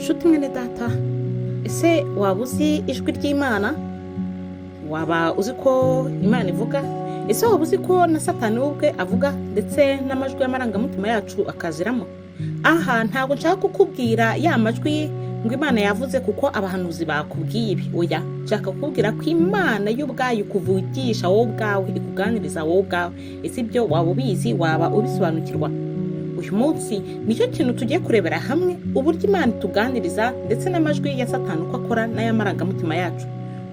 Nshuti mwene data, ese waba uzi ijwi ry'Imana? Waba uzi ko Imana ivuga? Ese waba uzi ko na Satani we ubwe avuga, ndetse n'amajwi y'amarangamutima yacu akaziramo? Aha ntabwo nshaka kukubwira ya majwi ngo Imana yavuze kuko abahanuzi bakubwiye ibi. Oya, nshaka kukubwira ko Imana yo ubwayo ikuvugisha wowe ubwawe, ikuganiriza wowe ubwawe. Ese ibyo waba ubizi? Waba ubisobanukirwa? Uyu munsi nicyo kintu tugiye kurebera hamwe, uburyo Imana ituganiriza ndetse n'amajwi ya Satani uko akora n'ay'amarangamutima yacu.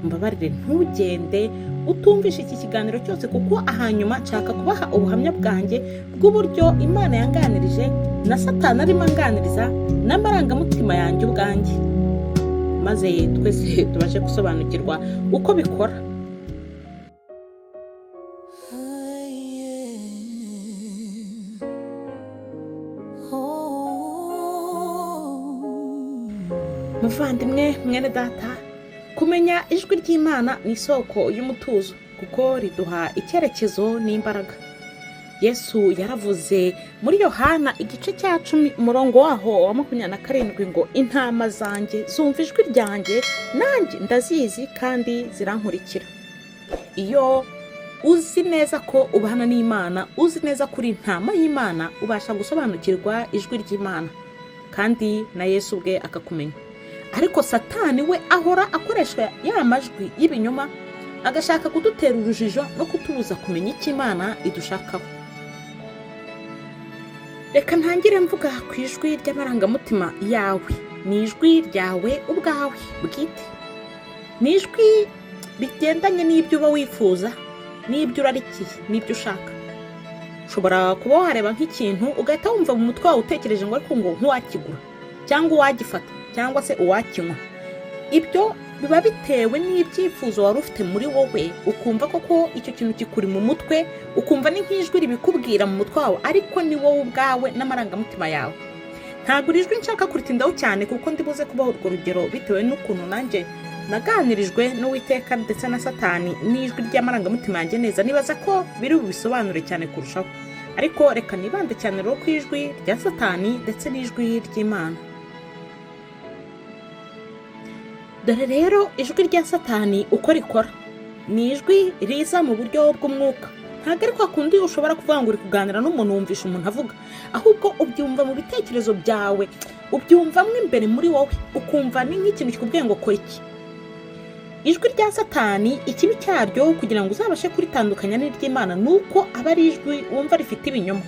Mbabarire, ntugende utumvishe iki kiganiro cyose, kuko ahanyuma nshaka kubaha ubuhamya bwanjye bw'uburyo Imana yanganirije na Satani arimo anganiriza n'amarangamutima yanjye ubwanjye, maze twese tubashe gusobanukirwa uko bikora. Muvandimwe mwene data, kumenya ijwi ry'Imana ni isoko y'umutuzo, kuko riduha icyerekezo n'imbaraga. Yesu yaravuze muri Yohana igice cya 10 umurongo waho wa 27 ngo: intama zanjye zumva ijwi ryanjye, nanjye ndazizi kandi zirankurikira. Iyo uzi neza ko ubana n'Imana, uzi neza ko uri intama y'Imana, ubasha gusobanukirwa ijwi ry'Imana kandi na Yesu ubwe akakumenya. Ariko Satani we ahora akoresha ya majwi y'ibinyoma, agashaka kudutera urujijo no kutubuza kumenya icyo Imana idushakaho. Reka ntangire mvuga ku ijwi ry'amarangamutima yawe. Ni ijwi ryawe ubwawe bwite, ni ijwi rigendanye n'ibyo uba wifuza, n'ibyo urarikiye, n'ibyo ushaka. Ushobora kuba wareba nk'ikintu ugahita wumva mu mutwe wawe utekereje ngo ariko ngo nk'uwakigura cyangwa uwagifata cyangwa se uwakinywa. Ibyo biba bitewe n'ibyifuzo wari ufite muri wowe, ukumva koko icyo kintu kikuri mu mutwe, ukumva ni nk'ijwi ribikubwira mu mutwe wawe, ariko ni wowe ubwawe n'amarangamutima yawe. Ntabwo iri jwi nshaka kuritindaho cyane, kuko ndibuze kubaha urwo rugero bitewe n'ukuntu nanjye naganirijwe n'Uwiteka ndetse na Satani n'ijwi ry'amarangamutima yanjye neza. Nibaza ko biri bubisobanure cyane kurushaho, ariko reka nibande cyane rero ku ijwi rya Satani ndetse n'ijwi ry'Imana. Dore rero ijwi rya Satani uko rikora. Ni ijwi riza mu buryo bw'umwuka. Ntabwo ari kwa kundi ushobora kuvuga ngo uri kuganira n'umuntu wumvisha umuntu avuga, ahubwo ubyumva mu bitekerezo byawe, ubyumvamo imbere muri wowe, ukumva ni nk'ikintu kikubwiye ngo kora iki. Ijwi rya Satani, ikibi cyaryo kugira ngo uzabashe kuritandukanya n'iry'Imana, ni uko aba ari ijwi wumva rifite ibinyoma,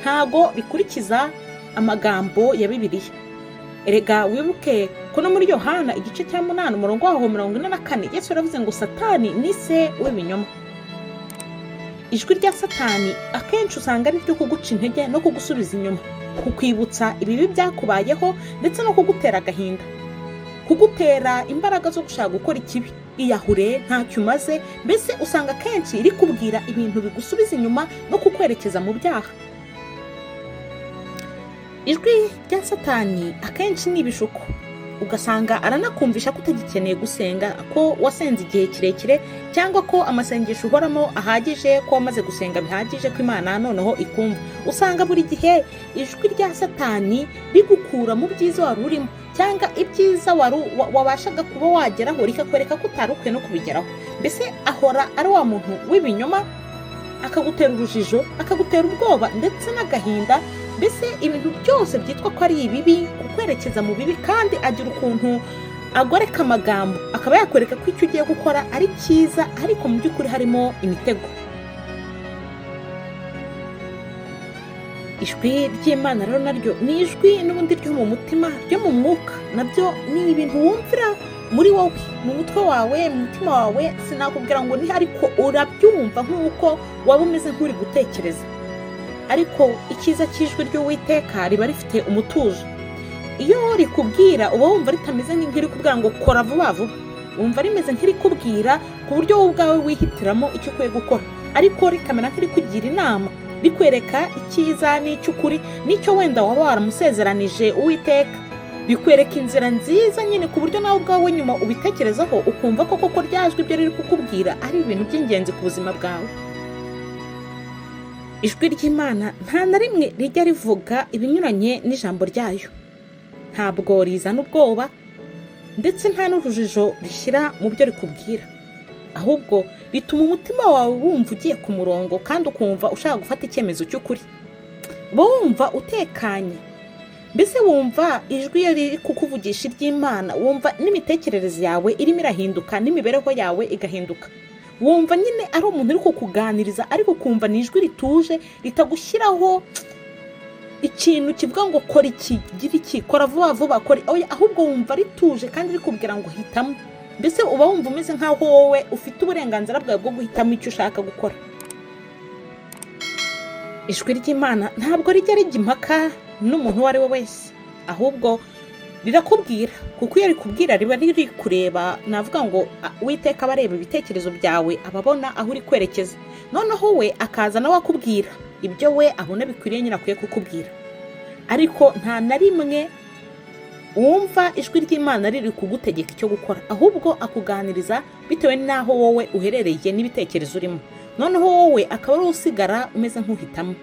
ntago rikurikiza amagambo ya Bibiliya. Erega wibuke ko no muri Yohana igice cya 8 umurongo waho 44 Yesu yaravuze ngo Satani ni se w'ibinyoma. Ijwi rya Satani akenshi usanga ari iryo kuguca intege no kugusubiza inyuma, kukwibutsa ibibi byakubayeho ndetse no kugutera agahinda, kugutera imbaraga zo gushaka gukora ikibi, iyahure ntacyo umaze. Mbese usanga akenshi rikubwira ibintu bigusubiza inyuma no kukwerekeza mu byaha. Ijwi rya Satani akenshi ni ibishuko, ugasanga aranakumvisha ko utagikeneye gusenga, ko wasenze igihe kirekire, cyangwa ko amasengesho uhoramo ahagije, ko wamaze gusenga bihagije, ko Imana noneho ikumva. Usanga buri gihe ijwi rya Satani rigukura mu byiza wari urimo, cyangwa ibyiza wabashaga kuba wageraho, rikakwereka ko utari ukwiye no kubigeraho. Mbese ahora ari wa muntu w'ibinyoma, akagutera urujijo, akagutera ubwoba ndetse n'agahinda. Mbese ibintu byose byitwa ko ari ibibi, kukwerekeza mu bibi. Kandi agira ukuntu agoreka amagambo, akaba yakwereka ko icyo ugiye gukora ari cyiza, ariko mu by'ukuri harimo imitego. Ijwi ry'Imana rero naryo ni ijwi n'ubundi ryo mu mutima, ryo mu mwuka, nabyo ni ibintu wumvira muri wowe, mu mutwe wawe, mu mutima wawe. Sinakubwira ngo ni, ariko urabyumva nk'uko waba umeze nk'uri gutekereza. Ariko icyiza cy'ijwi ry'Uwiteka riba rifite umutuzo. Iyo rikubwira uba wumva ritameze nk'irikubwira ngo kora vuba vuba, wumva rimeze nk'irikubwira ku buryo wowe ubwawe wihitiramo icyo ukwiye gukora, ariko rikamera nk'irikugira inama, rikwereka icyiza n'icy'ukuri n'icyo wenda waba waramusezeranije Uwiteka, bikwereka inzira nziza nyine, ku buryo nawe ubwawe nyuma ubitekerezaho ukumva ko koko ryajwi ibyo riri kukubwira ari ibintu by'ingenzi ku buzima bwawe. Ijwi ry'Imana nta na rimwe rijya rivuga ibinyuranye n'ijambo ryayo. Ntabwo rizana ubwoba, ndetse nta n'urujijo rishyira mu byo rikubwira, ahubwo rituma umutima wawe wumva ugiye ku murongo kandi ukumva ushaka gufata icyemezo cy'ukuri. Uba wumva utekanye, mbese wumva ijwi iyo riri kukuvugisha iry'Imana, wumva n'imitekerereze yawe irimo irahinduka n'imibereho yawe igahinduka. Wumva nyine ari umuntu uri kukuganiriza, ariko ukumva ni ijwi rituje ritagushyiraho ikintu kivuga ngo kora iki, gira iki, kora vuba vuba, kora oya, ahubwo wumva rituje kandi rikubwira ngo hitamo. Mbese uba wumva umeze nk'aho wowe ufite uburenganzira bwawe bwo guhitamo icyo ushaka gukora. Ijwi ry'Imana ntabwo rijya rijya impaka n'umuntu uwo ari we wese, ahubwo rirakubwira, kuko iyo rikubwira riba riri kureba, navuga ngo Uwiteka aba areba ibitekerezo byawe, ababona aho uri kwerekeza, noneho we akaza nawe akubwira ibyo we abona bikwiriye nyine akwiye kukubwira. Ariko nta na rimwe wumva ijwi ry'Imana riri kugutegeka icyo gukora, ahubwo akuganiriza bitewe n'aho wowe uherereye n'ibitekerezo urimo, noneho wowe akaba ari usigara umeze nk'uhitamo.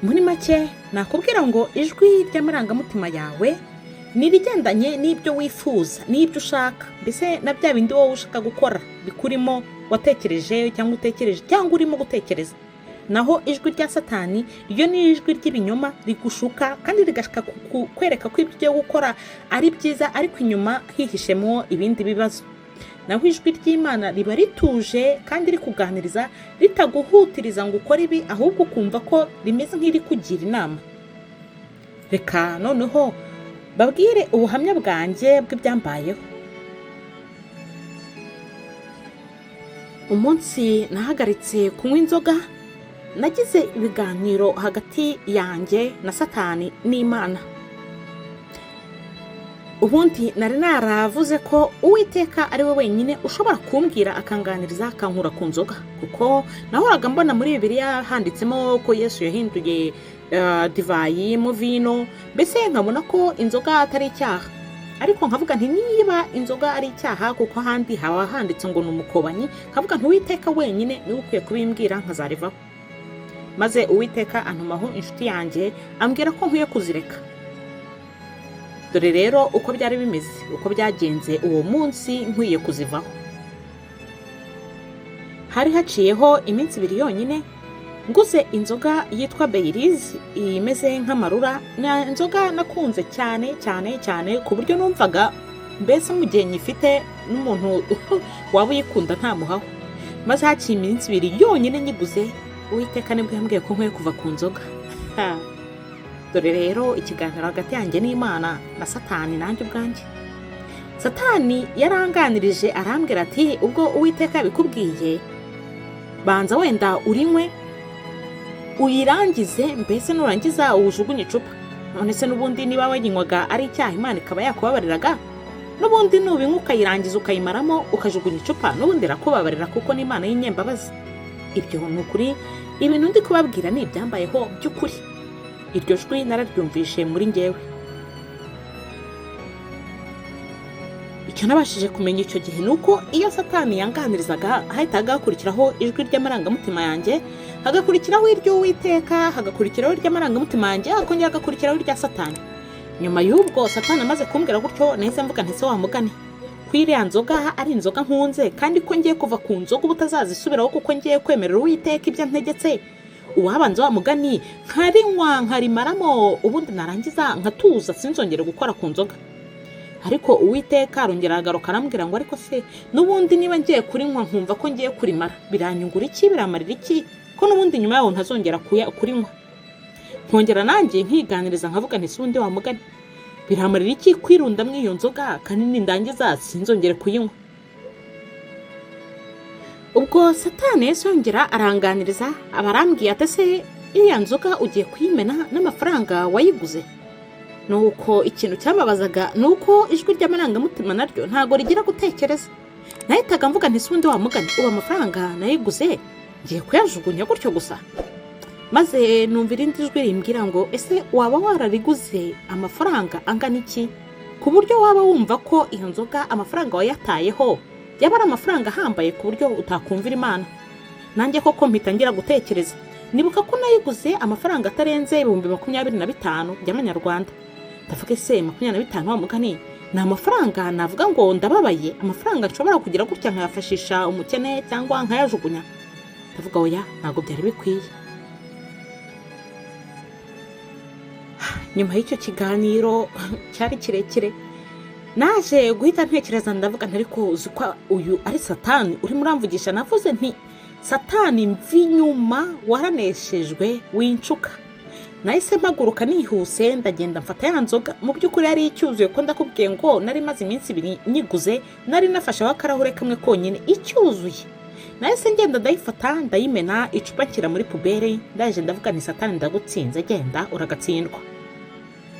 Muri make nakubwira ngo ijwi ry'amarangamutima yawe ni irigendanye n'ibyo wifuza n'ibyo ushaka, mbese na bya bindi wowe ushaka gukora bikurimo, watekereje cyangwa utekereje cyangwa urimo gutekereza. Naho ijwi rya Satani ryo ni ijwi ry'ibinyoma rigushuka kandi rigashaka kukwereka ko ibyo ugiye gukora ari byiza, ariko inyuma hihishemo ibindi bibazo. Naho ijwi ry'Imana riba rituje kandi rikuganiriza, ritaguhutiriza ngo ukore ibi, ahubwo ukumva ko rimeze nk'irikugira inama. Reka noneho babwire ubuhamya bwanjye bw'ibyambayeho. Umunsi nahagaritse kunywa inzoga, nagize ibiganiro hagati yanjye na Satani n'Imana. Ubundi nari naravuze ko Uwiteka ari we wenyine ushobora kumbwira akanganiriza akankura ku nzoga, kuko nahoraga mbona muri Bibiliya handitsemo ko Yesu yahinduye divayi mu vino, mbese nkabona ko inzoga atari icyaha. Ariko nkavuga nti niba inzoga ari icyaha, kuko ahandi haba handitse ngo ni umukobanyi, nkavuga nti Uwiteka wenyine niwe ukwiye kubimbwira nkazarivaho. Maze Uwiteka antumaho inshuti yanjye ambwira ko nkwiye kuzireka. Dore rero uko byari bimeze, uko byagenze uwo munsi nkwiye kuzivaho. Hari haciyeho iminsi ibiri yonyine nguze inzoga yitwa Baileys imeze nk'amarura. Ni inzoga nakunze cyane cyane cyane, ku buryo numvaga mbese mu gihe nyifite n'umuntu waba uyikunda ntamuhaho. Maze haciye iminsi ibiri yonyine nyiguze, Uwiteka nibwo yambwiye ko nkwiye kuva ku nzoga. Dore rero ikiganiro hagati yanjye n'Imana na Satani nanjye ubwanjye. Satani yaranganirije arambwira ati ubwo Uwiteka yabikubwiye, banza wenda urinywe uyirangize, mbese nurangiza uwujugunye icupa. None se n'ubundi niba wayinywaga ari icyaha Imana ikaba yakubabariraga, n'ubundi nubinywa ukayirangiza ukayimaramo ukajugunya icupa, n'ubundi irakubabarira kuko ni Imana y'inyembabazi. Ibyo ni ukuri, ibintu ndi kubabwira ni ibyambayeho by'ukuri. Iryo jwi nararyumvishe muri njyewe. Icyo nabashije kumenya icyo gihe ni uko iyo Satani yanganirizaga hahitaga hakurikiraho ijwi ry'amarangamutima yanjye, hagakurikiraho iry'Uwiteka, hagakurikiraho iry'amarangamutima yanjye, hakongera hagakurikiraho irya Satani. Nyuma y'ubwo Satani amaze kumbwira gutyo, nahise mvuga nti se wa mugani, ko iriya nzoga ari inzoga nkunze, kandi ko ngiye kuva ku nzoga ubutazazisubiraho kuko ngiye kwemerera Uwiteka ibyo antegetse, uwabanza wa mugani nkarinywa nkarimaramo, ubundi narangiza nkatuza sinzongere gukora ku nzoga. Ariko Uwiteka arongera aragaruka arambwira ngo ariko se n'ubundi niba ngiye kurinywa nkumva ko ngiye kurimara, biranyungura iki, biramarira iki, ko n'ubundi nyuma yaho ntazongera kurinywa. Nkongera nanjye nkiganiriza nkavuga nti se ubundi wa mugani biramarira iki kwirunda muri iyo nzoga kandi nindangiza sinzongere kuyinywa. Ubwo Satani yahise yongera aranganiriza, aba arambwiye ati ese iriya nzoga ugiye kuyimena n'amafaranga wayiguze. Nuko ikintu cyababazaga ni uko ijwi ry'amarangamutima naryo ntago rigira gutekereza. Nahitaga mvuga nti se ubundi wa mugani, ubu amafaranga nayiguze ngiye kuyajugunya gutyo gusa. Maze numva irindi jwi rimbwira ngo ese waba warariguze amafaranga angana iki, ku buryo waba wumva ko iyo nzoga amafaranga wayatayeho yaba ari amafaranga ahambaye ku buryo utakumvira Imana. Nanjye koko mpita ngira gutekereza, Nibuka ko nayiguze amafaranga atarenze 25,000 by'amanyarwanda. Ndavuga ese 25 wa mugani ni amafaranga navuga ngo ndababaye, amafaranga nshobora kugira gutya nkayafashisha umukene cyangwa nkayajugunya? Ndavuga oya, ntabwo byari bikwiye. Nyuma y'icyo kiganiro cyari kirekire, naje guhita ntekereza, ndavuga nti ariko uzi ko uyu ari Satani urimo uramvugisha. Navuze nti Satani mvi inyuma, waraneshejwe, wincuka. Nahise mpaguruka nihuse, ndagenda mfata ya nzoga. Mu by'ukuri yari icyuzuye, ko ndakubwiye ngo nari maze iminsi 2 nyiguze, nari nafasheho akarahure kamwe konyine, icyuzuye. Nahise ngenda ndayifata, ndayimena icupa nshyira muri puberi. Ndaje ndavuga nti Satani ndagutsinze, genda uragatsindwa.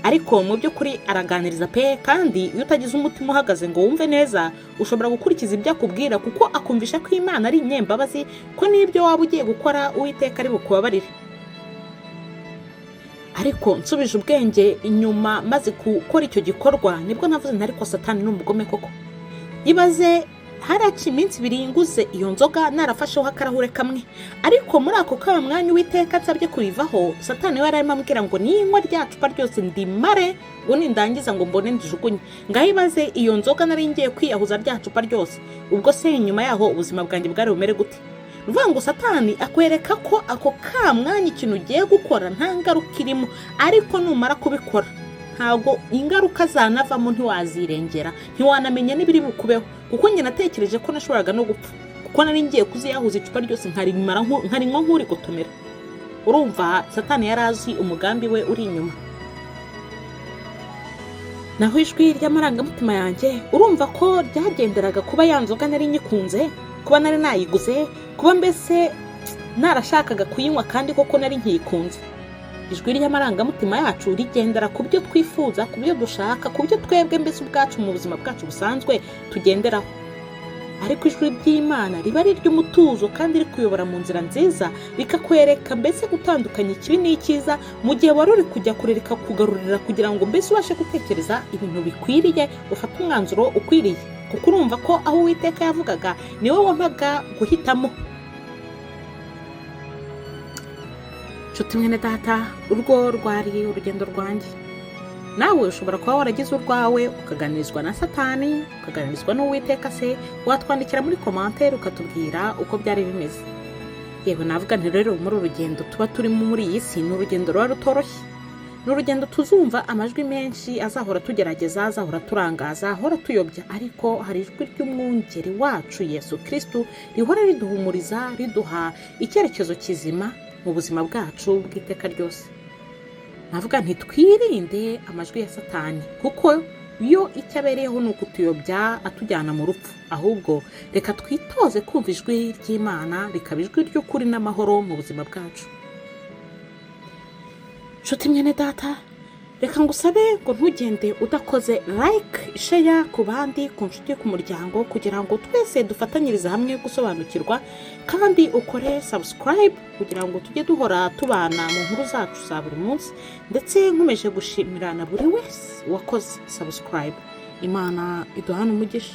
Ariko mu by'ukuri araganiriza pe, kandi iyo utagize umutima uhagaze ngo wumve neza, ushobora gukurikiza ibyo akubwira, kuko akumvisha ko Imana ari inyembabazi, ko n'ibyo waba ugiye gukora Uwiteka ari bukubabarire. Ariko nsubije ubwenge inyuma maze gukora icyo gikorwa, nibwo navuze nti ariko Satani ni umugome koko. Ibaze haraciye iminsi 2 nguze iyo nzoga narafasheho akarahure kamwe, ariko muri ako ka mwanya Uwiteka nsabye kubivaho, Satani we yararimo ambwira ngo ninywa rya cupa ryose ndimare, ngo nindangiza ngo mbone ndijugunye. Ngaho ibaze iyo nzoga nari ngiye kwiyahuza rya cupa ryose, ubwo se nyuma yaho ubuzima bwanjye bwari bumere gute? Ni ukuvuga ngo Satani akwereka ko ako ka mwanya ikintu ugiye gukora nta ngaruka irimo, ariko numara kubikora ntabwo ingaruka zanavamo, ntiwazirengera, ntiwanamenya n'ibiri bukubeho. Kuko njye natekereje ko nashoboraga no gupfa, kuko nari ngiye kuziyahuza icupa ryose nkarimara nkarinywa nk'urigotomera. Urumva Satani yari azi umugambi we uri inyuma. Naho ijwi ry'amarangamutima yanjye urumva ko ryagenderaga kuba ya nzoga nari nyikunze, kuba nari nayiguze, kuba mbese narashakaga kuyinywa kandi koko nari nkiyikunze. Ijwi ry'amarangamutima yacu rigendera ku byo twifuza, ku byo dushaka, ku byo twebwe mbese ubwacu mu buzima bwacu busanzwe tugenderaho. Ariko ijwi ry'Imana riba ari iry'umutuzo kandi rikuyobora mu nzira nziza, rikakwereka mbese gutandukanya ikibi n'icyiza, mu gihe wari uri kujya kure rikakugarurira kugira ngo mbese ubashe gutekereza ibintu bikwiriye, ufate umwanzuro ukwiriye. Kuko urumva ko aho Uwiteka yavugaga niwe wampaga guhitamo. Nshuti mwene data, urwo rwari urugendo rwanjye. Nawe ushobora kuba waragize urwawe, ukaganirizwa na Satani, ukaganirizwa n'Uwiteka se, watwandikira muri commentaire ukatubwira uko byari bimeze. Yewe navuga nti rero muri uru rugendo tuba turimo muri iyi si, ni urugendo ruba rutoroshye. Ni urugendo tuzumva amajwi menshi azahora tugerageza, azahora turangaza, ahora tuyobya, ariko hari ijwi ry'umwungeri wacu Yesu Kristo rihora riduhumuriza, riduha icyerekezo kizima mu buzima bwacu bw'iteka ryose. Navuga nti twirinde amajwi ya Satani, kuko yo icyo abereyeho ni ukutuyobya atujyana mu rupfu. Ahubwo reka twitoze kumva ijwi ry'Imana, rikaba ijwi ry'ukuri n'amahoro mu buzima bwacu. Nshuti mwene data, reka ngusabe ngo ntugende udakoze like, share ku bandi, ku nshuti, ku muryango, kugira ngo twese dufatanyirize hamwe gusobanukirwa, kandi ukore subscribe kugira ngo tujye duhora tubana mu nkuru zacu za buri munsi. Ndetse nkomeje gushimira na buri wese wakoze subscribe. Imana iduhane umugisha.